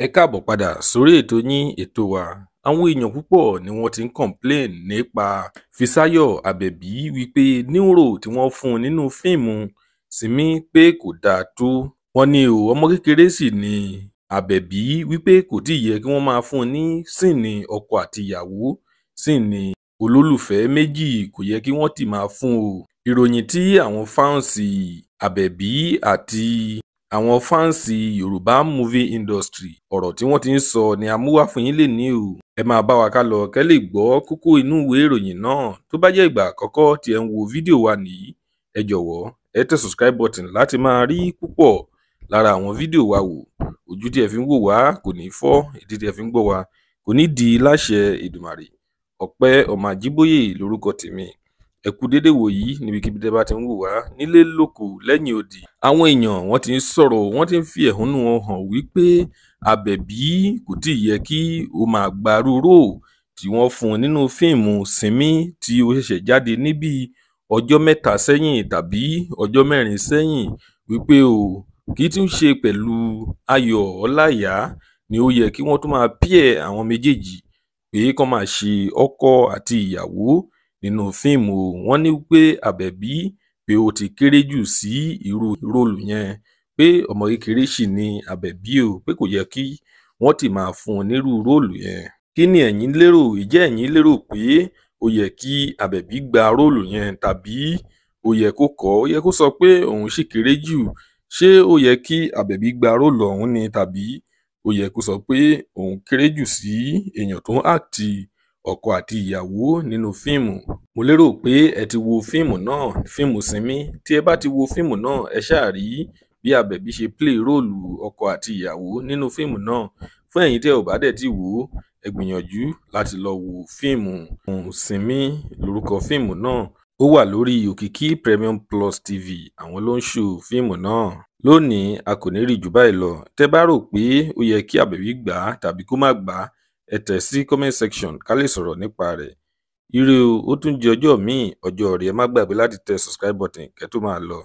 Ẹ káàbọ̀ padà sórí ètò yín, ètò wa. Àwọn èèyàn púpọ̀ ni wọ́n ti ń complain nípa Fisáyọ̀ Àbẹ̀bí wípé new role tí wọ́n fún un nínú fíìmù Simi pé kò dáa tó. Wọ́n ní o, ọmọ kékeré sì ni Àbẹ̀bí, wípé kò tí ì yẹ kí wọ́n máa fún un ní scene ọkọ àti ìyàwó, scene olólùfẹ́ méjì, kò yẹ kí wọ́n ti máa fún o. Ìròyìn tí àwọn fans Àbẹ̀bí àti àwọn fans Yorùbá movie industry, ọ̀rọ̀ tí wọ́n ti ń sọ ni a mú wá fún yín lénìí o. Ẹ máa bá wa ká lọ kẹ́ lè gbọ́ kókó inú ìwé ìròyìn náà. Tó bá jẹ́ ìgbà àkọ́kọ́ tí ẹ ń wo fídíò wa nìyí, ẹ jọ̀wọ́ ẹ tẹ subscribe button láti máa rí púpọ̀ lára àwọn fídíò wa wò. Ojú tí ẹ fi ń wò wá kò ní fọ́, etí tí ẹ fi ń gbọ́ wa kò ní di láṣẹ Èdùmàrè. Ọpẹ́ ọmọ Àjíbóyè lórúkọ tèmi. Ẹ kú dédé wòyí níbikíbi tẹ́ bá ti ń wò wá nílé, lóko, lẹ́yìn odi. Àwọn èèyàn wọ́n ti ń sọ̀rọ̀, wọ́n ti ń fi ẹ̀hónú wọn hàn wípé Àbẹ̀bí kò tí ì yẹ kí ó máa gbarú role tí wọ́n fún un nínú fíìmù Simi tí ó ṣẹ̀ṣẹ̀ jáde ní bíi ọjọ́ 3 sẹ́yìn tàbí ọjọ́ 4 sẹ́yìn, wípé o kì í tún ṣe pẹ̀lú Ayọ̀ Ọláìyá ni ó yẹ kí wọ́n tún máa pair àwọn méjèèjì pé kán máa ṣe ọkọ àti ìyàwó nínú fíìmù o. Wọ́n ní pé Àbẹ̀bí pé ó ti kéré jù sí irú role yẹn, pé ọmọ kékeré sì ni Àbẹ̀bí o, pé kò yẹ kí wọ́n ti máa fún un nírú role yẹn. Kí ni ẹ̀yin lérò? Ìjẹ́ ẹ̀yin lérò pé ó yẹ kí Àbẹ̀bí gba role yẹn tàbí ó yẹ kó kọ̀ ọ́? Ó yẹ kó sọ pé òun sì kéré jù? Ṣé ó yẹ kí Àbẹ̀bí gba role ọ̀hún ni tàbí ó yẹ kó sọ pé òun kéré jù sí èèyàn tó ń act ọkọ àti ìyàwó nínú fíìmù? Mo lérò pé ẹ ti wo fíìmù náà, fíìmù Simi. Tí ẹ bá ti wo fíìmù náà, ẹ ṣáà rí bí Àbẹ̀bí ṣe play role ọkọ àti ìyàwó nínú fíìmù náà. Fún ẹ̀yin tí ẹ ò bá dẹ̀ tí wò ó, ẹ gbìyànjú láti lọ wo fíìmù Simi lórúkọ fíìmù náà. Ó wà lórí Òkìkí Premium Plus TV, àwọn ló ń ṣò fíìmù náà. Lónìí, a kò ní rí jù báyìí lọ. Tẹ́ bá rò pé ó yẹ kí Àbẹ̀bí gbà á tàbí kó má gbà á, ẹ tẹ̀ sí comment section ká lè sọ̀rọ̀ nípa rẹ̀. Ire o, ó tún di ọjọ́ míì, ọjọ́ ire. Ẹ má gbàgbé láti tẹ subscribe button kẹ́ tó máa lọ.